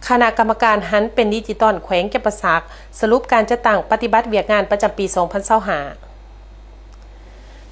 ຄະນະກຳມະການຫັນເປັນດິຈິຕອນແຂວງຈຳປາສັກ ສະຫຼຸບການຈັດຕັ້ງປະຕິບັດວຽກງານປະຈຳປີສອງພັນຊາວຫ້າ.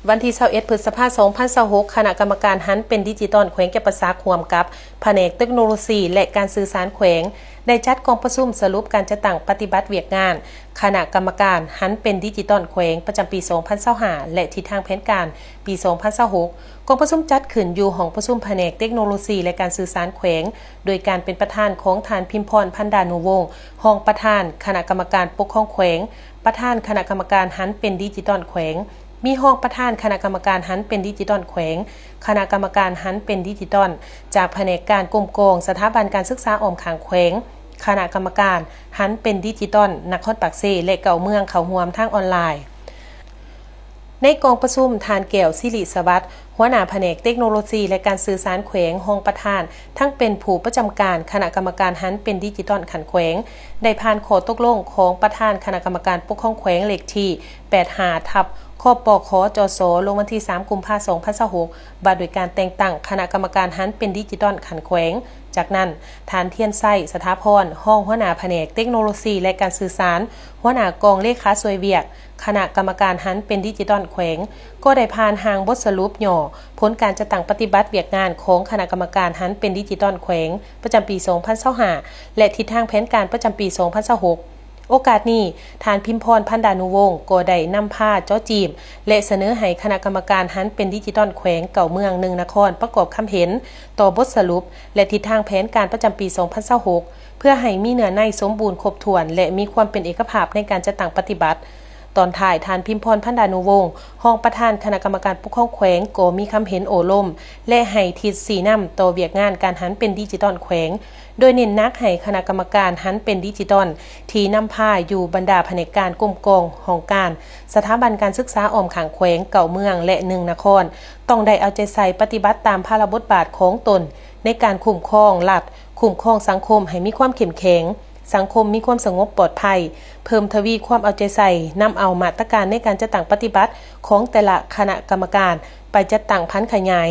ວັນທີຊາວເອັດ ພຶດສະພາ ສອງພັນຊາວຫົກ ຄະນະກຳມະການຫັນເປັນດິຈິຕອນແຂວງຈຳປາສັກ ຮ່ວມກັບພະແນກເຕັກໂນໂລຊີ ແລະ ການສື່ສານແຂວງ ໄດ້ຈັດກອງປະຊຸມສະຫຼຸບການຈັດຕັ້ງປະຕິບັດວຽກງານຄະນະກຳມະການຫັນເປັນດິຈິຕອນແຂວງປະຈຳປີສອງພັນຊາວຫ້າ ແລະ ທິດທາງແຜນການປີສອງພັນຊາວຫົກ. ກອງປະຊຸມຈັດຂຶ້ນຢູ່ຫ້ອງປະຊຸມພະແນກເຕັກໂນໂລຊີ ແລະ ການສື່ສານແຂວງ ໂດຍການເປັນປະທານຂອງທ່ານ ພິມພອນ ພັນດານຸວົງ ຮອງປະທານຄະນະກຳມະການປົກຄອງແຂວງ, ປະທານຄະນະກຳມະການຫັນເປັນດິຈິຕອນແຂວງ, ມີຮອງປະທານຄະນະກຳມະການຫັນເປັນດິຈິຕອນແຂວງ, ຄະນະກຳມະການຫັນເປັນດິຈິຕອນຈາກພະແນກການກົມກອງສະຖາບັນການສຶກສາອ້ອມຂ້າງແຂວງ, ຄະນະກຳມະການຫັນເປັນດິຈິຕອນນະຄອນປາກເຊ ແລະ ເກົ້າເມືອງເຂົ້າຮ່ວມທາງອອນລາຍ. ໃນກອງປະຊຸມ, ທ່ານ ແກ້ວ ສິລິສະຫວັດ ຫົວໜ້າພະແນກເຕັກໂນໂລຊີ ແລະ ການສື່ສານແຂວງ, ຮອງປະທານ, ທັງເປັນຜູ້ປະຈຳການຄະນະກຳມະການຫັນເປັນດິຈິຕອນຂັ້ນແຂວງ ໄດ້ຜ່ານຂໍ້ຕົກລົງຂອງປະທານຄະນະກຳມະການປົກຄອງແຂວງເລກທີແປດຫ້າ ທັບ ຄປຂ ຈສ ລົງວັນທີສາມ ກຸມພາ ສອງພັນຊາວຫົກ ວ່າດ້ວຍການແຕ່ງຕັ້ງຄະນະກຳມະການຫັນເປັນດິຈິຕອນຂັ້ນແຂວງ. ຈາກນັ້ນ, ທ່ານ ທຽນໄຊ ສະຖາພອນ ຮອງຫົວໜ້າພະແນກເຕັກໂນໂລຊີ ແລະ ການສື່ສານ, ຫົວໜ້າກອງເລຂາຊ່ວຍວຽກ ຄະນະກຳມະການຫັນເປັນດິຈິຕອນແຂວງ ກໍໄດ້ຜ່ານຮ່າງບົດສະຫຼຸບຫຍໍ້ຜົນການຈັດຕັ້ງປະຕິບັດວຽກງານຂອງຄະນະກຳມະການຫັນເປັນດິຈິຕອນແຂວງ ປະຈຳປີສອງພັນຊາວຫ້າ ແລະ ທິດທາງແຜນການປະຈຳປີສອງພັນຊາວຫົກ. ໂອກາດນີ້, ທ່ານ ພິມພອນ ພັນດານຸວົງ ກໍໄດ້ນຳພາເຈາະຈີ້ມ ແລະ ສະເໜີໃຫ້ຄະນະກຳມະການຫັນເປັນດິຈິຕອນແຂວງເກົ້າເມືອງ ໜຶ່ງນະຄອນ ປະກອບຄຳເຫັນຕໍ່ບົດສະຫຼຸບ ແລະ ທິດທາງແຜນການປະຈຳປີສອງພັນຊາວຫົກ ເພື່ອໃຫ້ມີເນື້ອໃນສົມບູນຄົບຖ້ວນ ແລະ ມີຄວາມເປັນເອກະພາບໃນການຈັດຕັ້ງປະຕິບັດ. ຕອນທ້າຍ, ທ່ານ ພິມພອນ ພັນດານຸວົງ ຮອງປະທານຄະນະກຳມະການປົກຄອງແຂວງ ກໍມີຄຳເຫັນໂອ້ລົມ ແລະ ໃຫ້ທິດຊີ້ນຳຕໍ່ວຽກງານການຫັນເປັນດິຈິຕອນແຂວງ, ໂດຍເນັ້ນໜັກໃຫ້ຄະນະກຳມະການຫັນເປັນດິຈິຕອນທີ່ນຳພາຢູ່ບັນດາພະແນກການ, ກົມກອງ, ຫ້ອງການ, ສະຖາບັນການສຶກສາອ້ອມຂ້າງແຂວງເກົ້າເມືອງ ແລະ ໜຶ່ງນະຄອນ ຕ້ອງໄດ້ເອົາໃຈໃສ່ປະຕິບັດຕາມພາລະບົດບາດຂອງຕົນໃນການຄຸ້ມຄອງລັດ, ຄຸ້ມຄອງສັງຄົມໃຫ້ມີຄວາມເຂັ້ມແຂງ, ສັງຄົມມີຄວາມສະຫງົບປອດໄພ, ເພີ່ມທະວີຄວາມເອົາໃຈໃສ່, ນຳເອົາມາດຕະການໃນການຈັດຕັ້ງປະຕິບັດຂອງແຕ່ລະຄະນະກຳມະການໄປຈັດຕັ້ງຜັນຂະຫຍາຍ,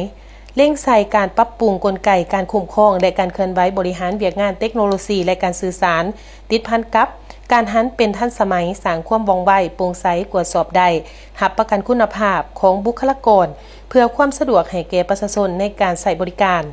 ເລັ່ງໃສ່ການປັບປຸງກົນໄກການຄຸ້ມຄອງ ແລະ ການເຄື່ອນໄຫວບໍລິຫານວຽກງານເຕັກໂນໂລຊີ ແລະ ການສື່ສານ, ຕິດພັນກັບການຫັນເປັນທັນສະໄໝ, ສ້າງຄວາມວ່ອງໄວ, ໂປ່ງໃສ, ກວດສອບໄດ້, ຮັບປະກັນຄຸນນະພາບຂອງບຸກຄະລາກອນ ເພື່ອຄວາມສະດວກໃຫ້ແກ່ປະຊາຊົນໃນການໃຊ້ບໍລິການ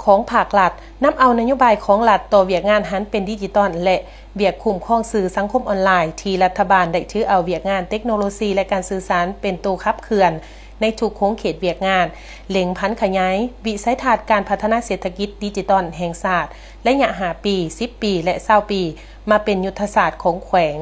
ຂອງພາກລັດ, ນຳເອົານະໂຍບາຍຂອງລັດຕໍ່ວຽກງານຫັນເປັນດິຈິຕອນ ແລະ ວຽກຄຸ້ມຄອງສື່ສັງຄົມອອນລາຍ ທີ່ລັດຖະບານໄດ້ຖືເອົາວຽກງານເຕັກໂນໂລຊີ ແລະ ການສື່ສານເປັນໂຕຂັບເຄື່ອນໃນທຸກຂົງເຂດວຽກງານ, ເລັ່ງຜັນຂະຫຍາຍວິໄສທັດການພັດທະນາເສດຖະກິດດິຈິຕອນແຫ່ງຊາດໄລຍະຫ້າປີ, ສິບປີ ແລະ ຊາວປີ ມາເປັນຍຸດທະສາດຂອງແຂວງ.